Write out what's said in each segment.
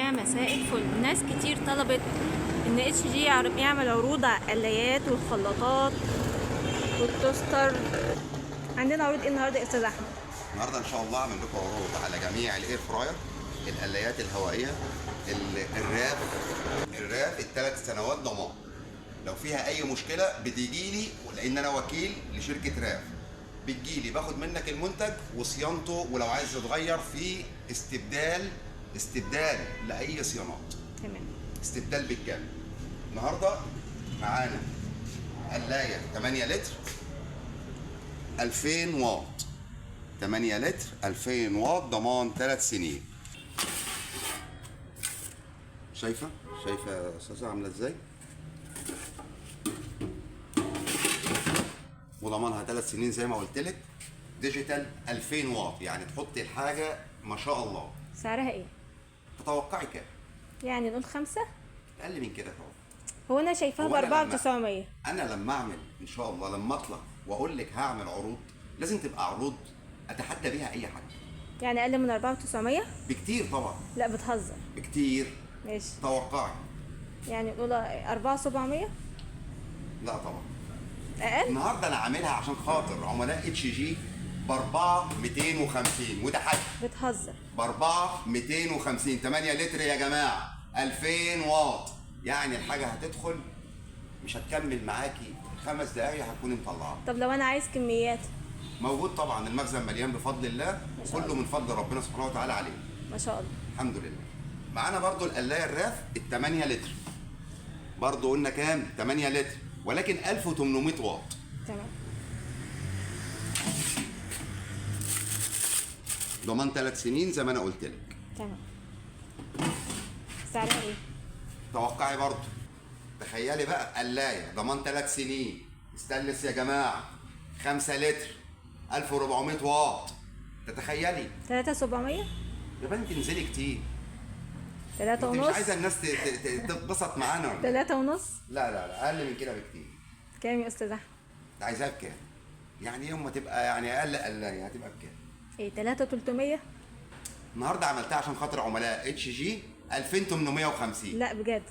يا مساء الفل. ناس كتير طلبت ان HG يعمل عروض على القلايات والخلاطات وال toaster. عندنا عروض ايه النهارده يا استاذ احمد؟ النهارده ان شاء الله هعمل لكم عروض على جميع ال air fryer، القلايات الهوائيه، الراف. الراف ال3 سنوات ضمان، لو فيها اي مشكلة بتيجي لي، لان انا وكيل لشركة راف، بتجي لي باخد منك المنتج وصيانته، ولو عايز يتغير في استبدال، استبدال لاي صيانات. استبدال بالكامل. النهارده معانا قلايه 8 لتر 2000 واط، 8 لتر 2000 واط، ضمان 3 سنين. شايفه؟ شايفه يا استاذه عامله ازاي؟ وضمانها 3 سنين زي ما قلت لك، digital 2000 واط، يعني تحطي الحاجة ما شاء الله. سعرها ايه؟ تتوقعي كام؟ يعني نقول 5. اقل من كده طبعا. هو انا شايفاها هو أنا ب4 900. انا لما اعمل ان شاء الله، لما اطلع واقول لك هعمل عروض، لازم تبقى عروض اتحدى بيها اي حد. يعني اقل من 4 900؟ بكتير طبعا. لا بتهزر. بكتير. ماشي. توقعي. يعني نقول 4 700. لا طبعا. اقل. النهارده انا عاملها عشان خاطر عملاء HG ب 4 250 وتحدي. بتهزر. ب 4 250، 8 لتر يا جماعه، 2000 واط، يعني الحاجة هتدخل مش هتكمل معاكي 5 دقايق هتكوني مطلعه. طب لو انا عايز كميات؟ موجود طبعا، المخزن مليان بفضل الله. ما شاء كله الله. من فضل ربنا سبحانه وتعالى عليه. ما شاء الله. الحمد لله. معانا برضو القلايه الراف ال 8 لتر، برضو قلنا كام؟ 8 لتر ولكن 1800 واط. ضمان 3 سنين زي ما انا قلت لك. تمام. سعرها ايه؟ توقعي برضو، تخيلي بقى، قلايه ضمان 3 سنين، استانلس يا جماعه، 5 لتر 1400 واط، تتخيلي؟ 3 700. يا بنت انزلي كتير. 3 انت مش ونص. عايزه الناس تتبسط معانا ولا إيه؟ 3.5. لا لا لا، اقل من كده بكتير. كام يا استاذ احمد؟ انت عايزاها بكام؟ يعني يوم ما تبقى يعني اقل قلايه هتبقى بكام؟ ايه، 3 300. النهارده عملتها عشان خاطر عملاء HG 2850. لا بجد؟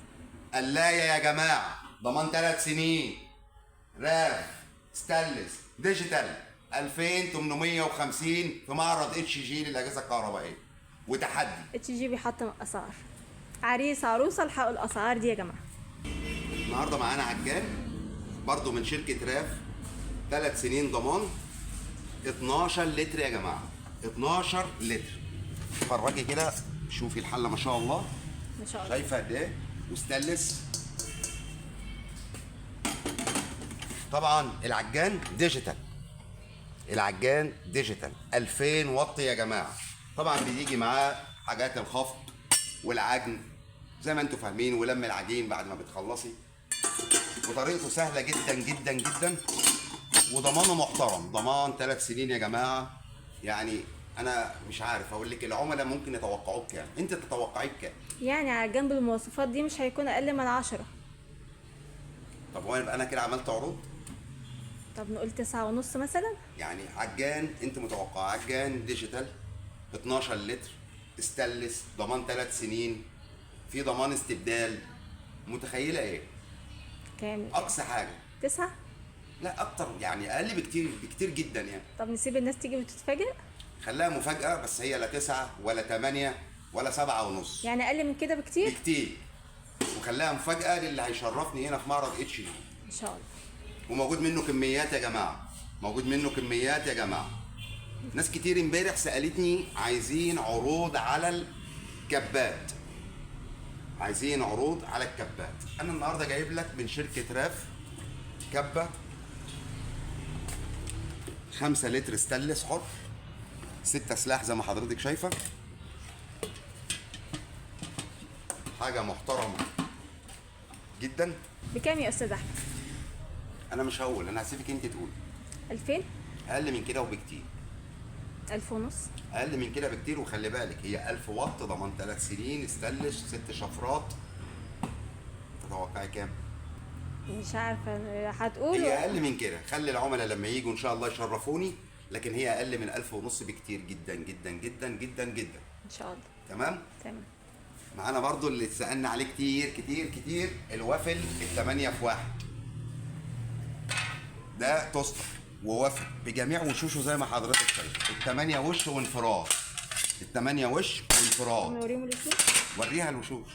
قلايه يا جماعة ضمان 3 سنين، راف ستانلس digital، 2850 في معرض HG للاجهزة الكهربائية وتحدي. HG بيحطم الاسعار. عريس عروسه الحقوا الاسعار دي يا جماعه. النهارده معانا عجان برضو من شركة راف، 3 سنين ضمان، 12 لتر يا جماعه، 12 لتر. اتفرجي كده، شوفي الحلة ما شاء الله. ما شاء الله. شايفه قد ايه؟ وستانلس طبعا. العجان digital، العجان digital 2000 واط يا جماعه. طبعا بيجي معاه حاجات الخفق والعجن زي ما انتم فاهمين، ولم العجين بعد ما بتخلصي، وطريقته سهلة جدا جدا جدا، وضمانه محترم، ضمان 3 سنين يا جماعه. يعني انا مش عارف اقول لك العملاء ممكن يتوقعوه بكام، انت تتوقعيه بكام؟ يعني على جنب المواصفات دي مش هيكون اقل من 10. طب هو انا كده عملت عروض؟ طب نقول 9.5 مثلا. يعني عجان انت متوقع عجان digital 12 لتر استانلس ضمان 3 سنين، في ضمان استبدال، متخيله ايه؟ كام؟ اقصى حاجه. 9. لا اكتر، يعني اقل بكتير، بكتير جدا يعني. طب نسيب الناس تيجي وتتفاجئ. خلاها مفاجاه، بس هي لا 9 ولا 8 ولا 7.5. يعني اقل من كده بكتير. بكتير، وخلاها مفاجاة للي هيشرفني هنا في معرض HG. ان شاء الله. وموجود منه كميات يا جماعه، موجود منه كميات يا جماعه. ناس كتير امبارح سالتني عايزين عروض على الكبات، عايزين عروض على الكبات. انا النهارده جايب لك من شركة راف كبه 5 لتر ستانلس حر، 6 سلاح زي ما حضرتك شايفه، حاجة محترمه جدا. بكام يا استاذ احمد؟ انا مش هقول، انا هسيبك انت تقولي. 2000. اقل من كده وبكتير. 1500. اقل من كده بكتير، وخلي بالك هي 1000 واط، ضمان 3 سنين، استانلس، 6 شفرات. تتوقعي كام؟ مش عارفه هتقول. هي اقل من كده، خلي العملاء لما يجوا ان شاء الله يشرفوني، لكن هي اقل من 1500 بكتير جدا جدا جدا جدا جدا. ان شاء الله. تمام. تمام. معانا برضو اللي اتسالنا عليه كتير كتير كتير، الوافل الثمانية في واحد. ده toaster و waffle بجميع وشوشه زي ما حضرتك شايف، الثمانية وش وانفراد، الثمانية وش وانفراد. نوريهم الوشوش. وريها الوشوش.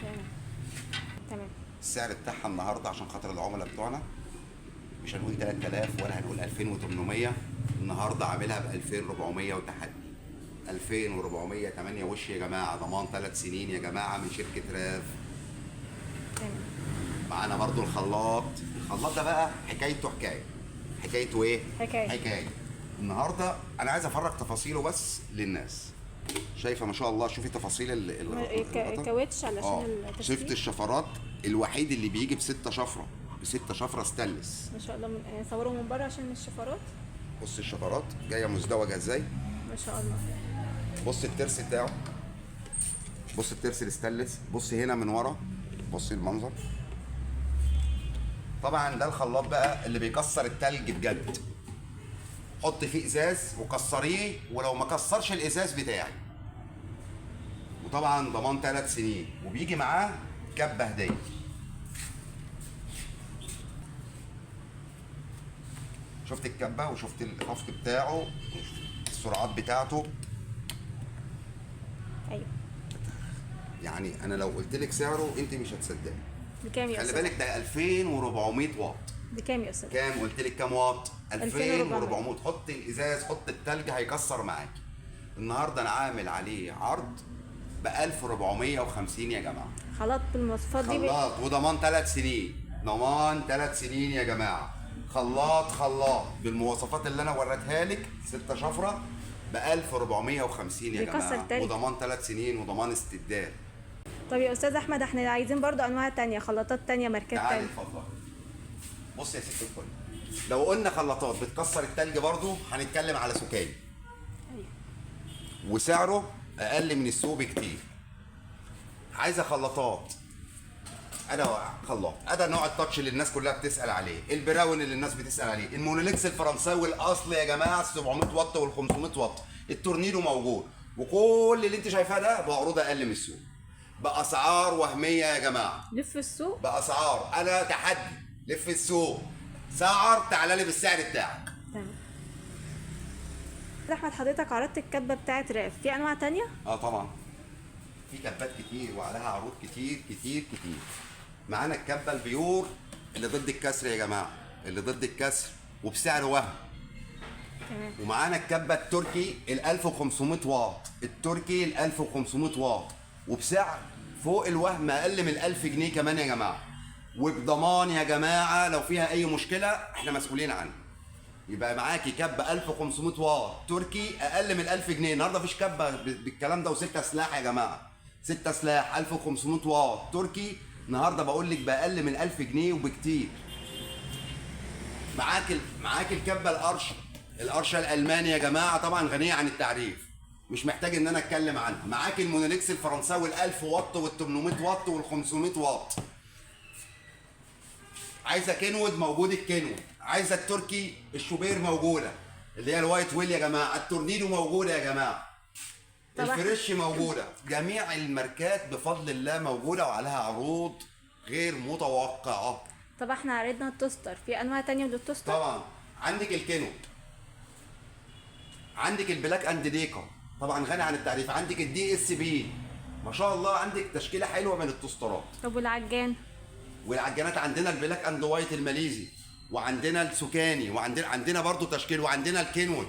تمام تمام. السعر بتاعها النهارده عشان خاطر العملاء بتوعنا مش هنقول 3000 ولا هنقول 2800، النهارده عاملها ب 2400 وتحدي. 2400 8 وش يا جماعة، ضمان 3 سنين يا جماعة من شركة راف. تمام. معانا برضو الخلاط. الخلاط ده بقى حكايته حكاية. حكايته ايه؟ حكاية. حكاية. النهارده انا عايز افرج تفاصيله بس للناس. شايفه ما شاء الله، شوفي تفاصيل الغطا. كاوتش علشان التشكيل. شفت الشفرات؟ الوحيد اللي بيجي بستة شفرة، بستة شفرة ستانلس. ما شاء الله. صوروا من بره عشان الشفرات. بص الشفرات جاية مزدوجة ازاي، ما شاء الله. بص الترس بتاعه، بص الترس الستانلس، بص هنا من ورا، بص المنظر. طبعا ده الخلاط بقى اللي بيكسر التلج بجد. حط فيه ازاز وكسريه، ولو ما كسرش الازاز بتاعي. وطبعا ضمان 3 سنين، وبيجي معاه كبه هديه. شفت الكبه وشفت الخفق بتاعه، السرعات بتاعته. ايوه. يعني انا لو قلت لك سعره انت مش هتصدقي. بكام يا خلي استاذ؟ بالك ده 2400 واط. بكام يا استاذ؟ كام قلت لك؟ كام واط؟ 2400. حط الازاز، حط التلج، هيكسر معاكي. النهارده انا عامل عليه عرض ب 1450 يا جماعة. خلاط بالمواصفات دي خلاط وضمان 3 سنين، ضمان 3 سنين يا جماعة. خلاط خلاط بالمواصفات اللي انا وريتها لك، 6 شفرة ب 1450 يا جماعة، وضمان 3 سنين وضمان استبدال. طب يا استاذ احمد، احنا عايزين برضو انواع تانية، خلاطات تانية، ماركات تانية. تعالي اتفضل. بص يا ست الكل، لو قلنا خلاطات بتكسر التلج برضو هنتكلم على سوكاني. ايوه. وسعره اقل من السوق بكتير. عايزه خلاطات، انا خلاط، انا نوع ال touch اللي الناس كلها بتسال عليه، ال Braun اللي الناس بتسال عليه، المونوليكس الفرنساوي الاصلي يا جماعة، 700 واط وال 500 واط، التورنيدو موجود، وكل اللي انت شايفاه ده بعروض اقل من السوق، باسعار وهمية يا جماعة. لف السوق باسعار، انا تحدي، لف السوق، سعر، تعالى لي بالسعر بتاعك. تمام. احمد، حضرتك عرضت الكبه بتاعت راف، في انواع تانية؟ طبعا في كبات كتير وعليها عروض كتير كتير كتير. معانا الكبه ال pure اللي ضد الكسر يا جماعة، اللي ضد الكسر وبسعر وهم. تمام. ومعانا الكبه التركي ال 1500 واط، التركي ال 1500 واط وبسعر فوق الوهم، اقل من 1000 جنيه كمان يا جماعة، وبضمان يا جماعة، لو فيها اي مشكلة احنا مسؤولين عنها. يبقى معاكي كبه 1500 واط تركي اقل من 1000 جنيه. النهارده مفيش كبه بالكلام ده، وستة سلاح يا جماعة، 6 سلاح 1500 واط تركي، النهارده بقول لك باقل من 1000 جنيه وبكتير. معاك الكبه القرشه، القرشه الالماني يا جماعة، طبعا غنية عن التعريف، مش محتاج ان انا اتكلم عنها. معاك المونوليكس الفرنساوي ال 1000 واط وال 800 واط وال 500 واط. عايزه كينوود، موجود الكينوود. عايزه التركي الشوبير موجودة، اللي هي ال White Whale يا جماعة، التورنيدو موجودة يا جماعة، الفريش موجودة، جميع الماركات بفضل الله موجودة وعليها عروض غير متوقعه. طب احنا عرضنا ال toaster، في انواع تانية من ال toaster؟ طبعا عندك الكينوود، عندك ال Black and Decker طبعا غني عن التعريف، عندك ال DSP، ما شاء الله عندك تشكيله حلوة من التوسترات. طب والعجان؟ والعجانات عندنا ال Black and White الماليزي، وعندنا السوكاني، وعندنا برضو تشكيل، وعندنا الكينوود.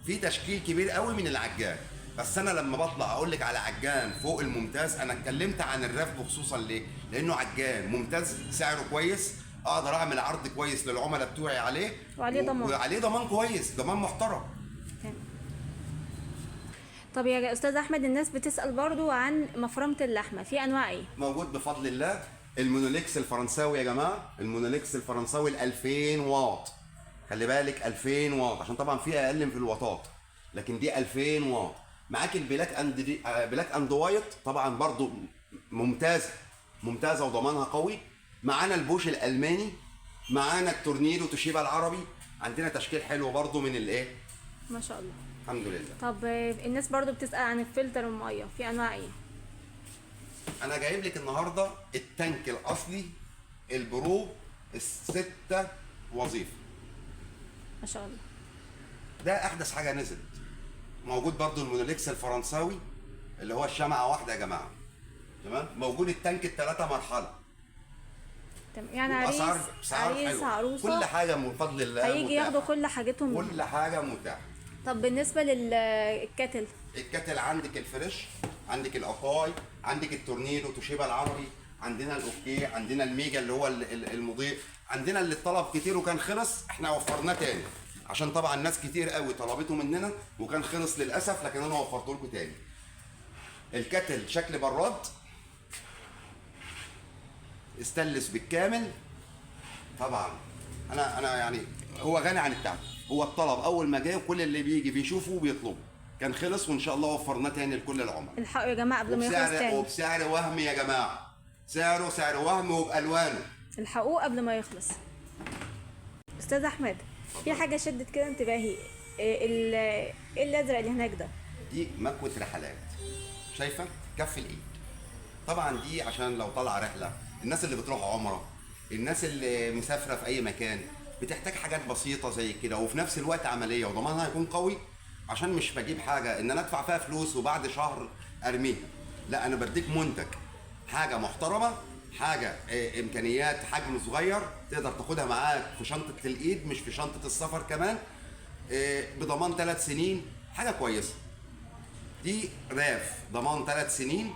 في تشكيل كبير قوي من العجان. بس انا لما بطلع اقول لك على عجان فوق الممتاز، انا اتكلمت عن الراف بخصوصا ليه؟ لانه عجان ممتاز، سعره كويس، اقدر اعمل عرض كويس للعملاء بتوعي عليه، وعليه ضمان، وعليه ضمان كويس، ضمان محترم. تمام. طب يا استاذ احمد، الناس بتسال برضو عن مفرمه اللحمة، في انواع ايه؟ موجود بفضل الله المونوليكس الفرنساوي يا جماعة، المونوليكس الفرنساوي ال 2000 واط، خلي بالك 2000 واط عشان طبعا في اقل في الواطات، لكن دي 2000 واط. معاك ال Black and دي، Black and White طبعا برضو ممتازة ممتازة وضمانها قوي. معانا البوش الالماني، معانا التورنيدو توشيبا العربي، عندنا تشكيل حلو برضو من الايه. ما شاء الله. الحمد لله. طب الناس برضو بتسأل عن الفلتر المية، في انواع ايه؟ انا جايب لك النهارده التانك الاصلي ال Pro الستة وظيفة. ما شاء الله. ده احدث حاجة نزلت. موجود برضو المونوليكس الفرنساوي اللي هو الشمعة واحدة يا جماعة. تمام. موجود التانك الثلاثة مرحلة. تمام. يعني عريس عريس عروسه كل حاجة من فضل الله هيجي ياخدوا كل حاجتهم، كل حاجة متاحة. طب بالنسبة لل kettle، ال kettle عندك الفريش، عندك الاكاي، عندك التورنيدو توشيبا العربي، عندنا الاوكي، عندنا الميجا اللي هو المضيء، عندنا اللي اتطلب كتير وكان خلص احنا وفرناه تاني، عشان طبعا ناس كتير قوي طلبته مننا وكان خلص للاسف، لكن انا وفرته لكم تاني. ال kettle شكل براد استانلس بالكامل. طبعا انا يعني هو غني عن التعب، هو الطلب اول ما جه وكل اللي بيجي بيشوفه وبيطلبه، كان خلص وان شاء الله وفرناه تاني لكل العملاء. الحقوا يا جماعة قبل ما يخلص تاني. وبسعر وهم يا جماعة، سعره سعر وهم وبالوانه. الحقوه قبل ما يخلص. استاذ احمد، في حاجة شدت كده انتباهي، ايه الازرق اللي هناك ده؟ دي مكوة رحلات، شايفه كف الايد. طبعا دي عشان لو طالعه رحله، الناس اللي بتروح عمره، الناس اللي مسافرة في اي مكان، بتحتاج حاجات بسيطة زي كده وفي نفس الوقت عملية وضمانها هيكون قوي، عشان مش بجيب حاجة ان انا ادفع فيها فلوس وبعد شهر ارميها. لا، انا بديك منتج، حاجة محترمه، حاجة امكانيات، حجم صغير تقدر تاخدها معاك في شنطه الايد مش في شنطه السفر كمان، بضمان 3 سنين، حاجة كويسة. دي راف ضمان 3 سنين،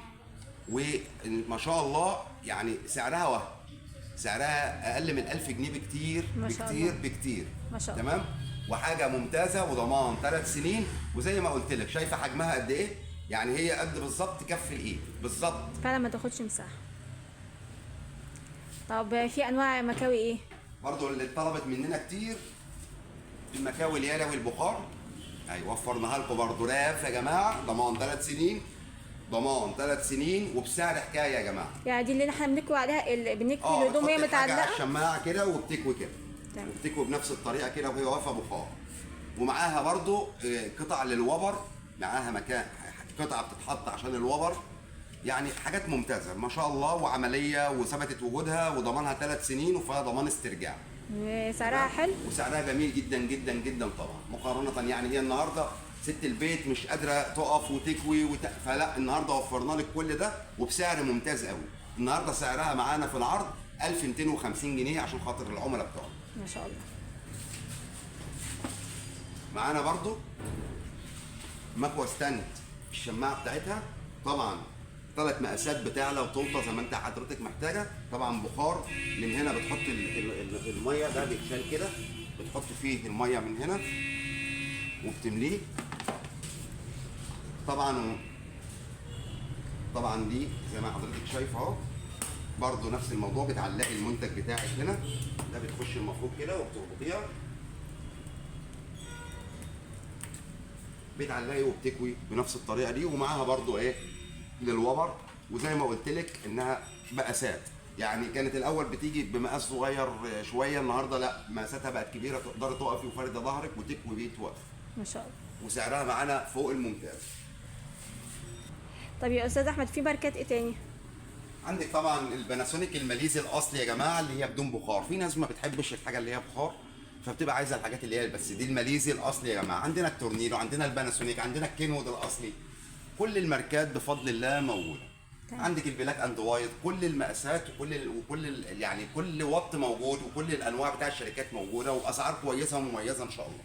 وما شاء الله يعني سعرها وهم، سعرها اقل من 1000 جنيه بكتير بكتير بكتير. ما شاء الله. تمام، وحاجه ممتازة وضمان 3 سنين، وزي ما قلت لك شايفه حجمها قد ايه؟ يعني هي قد بالظبط كف الايد بالظبط، فعلا ما تاخدش مساحة. طب في انواع مكاوي ايه؟ برضو اللي اتطلبت مننا كتير المكاوي اليدوي البخار، ايوه وفرناها لكم برضو راف يا جماعة، ضمان 3 سنين، ضمان 3 سنين وبسعر حكاية يا جماعة. يعني دي اللي احنا بنكوي عليها، اللي بنكوي الهدوم وهي متعلقه على الشماعه كده وبتكوي كده، وبتكوي بنفس الطريقة كده وهي واقفة بخار. ومعاها برضو قطع للوبر، معاها مكان قطعه بتتحط عشان الوبر، يعني حاجات ممتازة ما شاء الله وعملية وثبتت وجودها وضمانها 3 سنين وفيها ضمان استرجاع. سعرها حلو وسعرها جميل جدا جدا جدا طبعا، مقارنة يعني هي النهارده ست البيت مش قادرة تقف وتكوي فلا، النهارده وفرنا لك كل ده وبسعر ممتاز قوي. النهارده سعرها معانا في العرض 1250 جنيه عشان خاطر العملاء بتوعنا. ما شاء الله. معانا برضو مكوى stand الشماعه بتاعتها، طبعا 3 مقاسات بتعلى وتوطى زي ما انت حضرتك محتاجه. طبعا بخار من هنا بتحط المية، ده بيتشال كده، بتحط فيه المية من هنا وبتمليه. طبعا دي زي ما حضرتك شايفه اهو، برضو نفس الموضوع، بتعلقي المنتج بتاعك هنا، ده بتخش المفروض كده وبتربطيها، بتعلقي وبتكوي بنفس الطريقة دي. ومعاها برضو ايه للوبر، وزي ما قلت لك انها مقاسات، يعني كانت الاول بتيجي بمقاس صغير شوية، النهارده لا، مقاساتها بقت كبيرة، تقدري تقفي وفارده ظهرك وتكوي بيه توقف. ما شاء الله. وسعرها معانا فوق الممتاز. طب يا استاذ احمد، في ماركات ايه تاني؟ عندك طبعا الباناسونيك الماليزي الاصلي يا جماعة، اللي هي بدون بخار. في ناس ما بتحبش الحاجة اللي هي بخار، فبتبقى عايزه الحاجات اللي هي بس دي الماليزي الاصلي يا جماعة. عندنا التورنيدو، عندنا الباناسونيك، عندنا الكينوود الاصلي، كل الماركات بفضل الله موجودة. عندك ال black and white، كل المقاسات وكل يعني كل وات موجود، وكل الانواع بتاع الشركات موجودة، واسعار كويسة ومميزة ان شاء الله.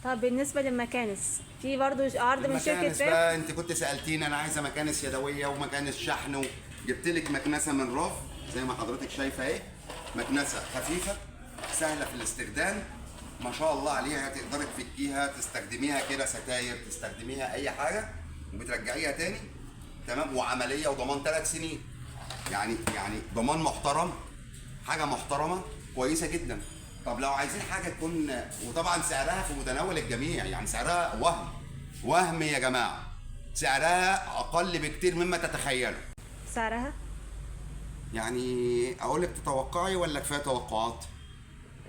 طب بالنسبة للمكانس، في برضو عرض من شركة المكانس بقى، انت كنت سالتيني انا عايزه مكانس يدوية ومكانس شحن، جبت لك مكنسة من راف زي ما حضرتك شايفه اهي، مكنسة خفيفة سهلة في الاستخدام ما شاء الله عليها، تقدري تفكيها تستخدميها كده ستاير، تستخدميها اي حاجة وبترجعيها تاني. تمام، وعملية وضمان 3 سنين، يعني ضمان محترم، حاجة محترمه كويسة جدا. طب لو عايزين حاجة تكون، وطبعا سعرها في متناول الجميع، يعني سعرها وهم وهم يا جماعة، سعرها اقل بكتير مما تتخيلوا. سعرها يعني اقول لك تتوقعي ولا كفاية توقعات؟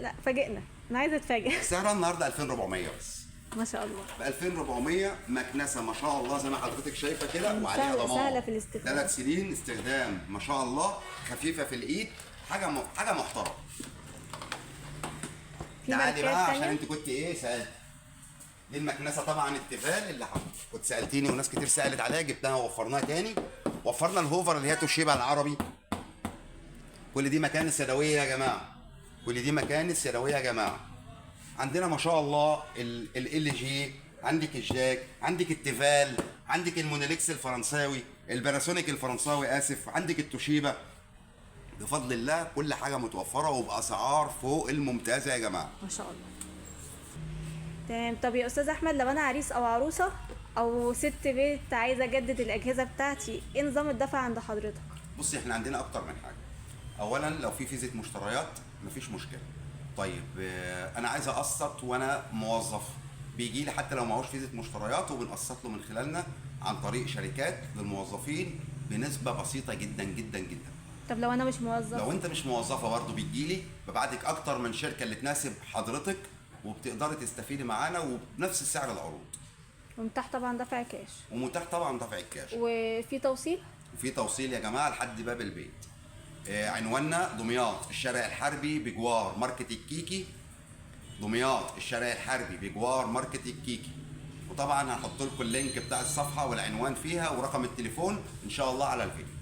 لا فاجئنا، انا عايزه اتفاجئ. سعرها النهارده 2400 بس. ما شاء الله. ب 2400 مكنسة ما شاء الله زي ما حضرتك شايفه كده، وعليها ضمان سهلة في الاستخدام. 3 سنين استخدام ما شاء الله، خفيفة في الايد، حاجة محترمه. تعالي بقى عشان انت كنت ايه سالت دي المكنسة طبعا التيفال اللي كنت سالتيني وناس كتير سالت عليها، جبناها ووفرناها تاني. وفرنا الهوفر اللي هي توشيبا العربي. كل دي مكانس يدوية يا جماعة، كل دي مكانس يدوية يا جماعة. عندنا ما شاء الله LG، عندك الجاك، عندك التيفال، عندك المونيليكس الفرنساوي، الباناسونيك الفرنساوي اسف، عندك التوشيبا. بفضل الله كل حاجة متوفرة وباسعار فوق الممتازة يا جماعة. ما شاء الله. تمام. طب يا استاذ احمد، لو انا عريس او عروسه او ست بيت عايزه اجدد الاجهزة بتاعتي، ايه نظام الدفع عند حضرتك؟ بصي احنا عندنا اكتر من حاجة. اولا لو في فيزة مشتريات مفيش مشكلة. طيب انا عايز اقسط وانا موظف، بيجي لي حتى لو معهوش فيزة مشتريات، وبنقسط له من خلالنا عن طريق شركات للموظفين بنسبة بسيطة جدا جدا جدا. طب لو انا مش موظف؟ لو انت مش موظفة برضه بتجي لي، ببعتك اكتر من شركة اللي تناسب حضرتك، وبتقدري تستفيدي معانا وبنفس سعر العروض. ومتاح طبعا دفع كاش. ومتاح طبعا دفع الكاش. وفي توصيل؟ وفي توصيل يا جماعة لحد باب البيت. عنواننا دمياط، الشارع الحربي بجوار ماركت الكيكي. دمياط، الشارع الحربي بجوار ماركت الكيكي. وطبعا هحط لكم ال link بتاع الصفحة والعنوان فيها ورقم التليفون ان شاء الله على الفيديو.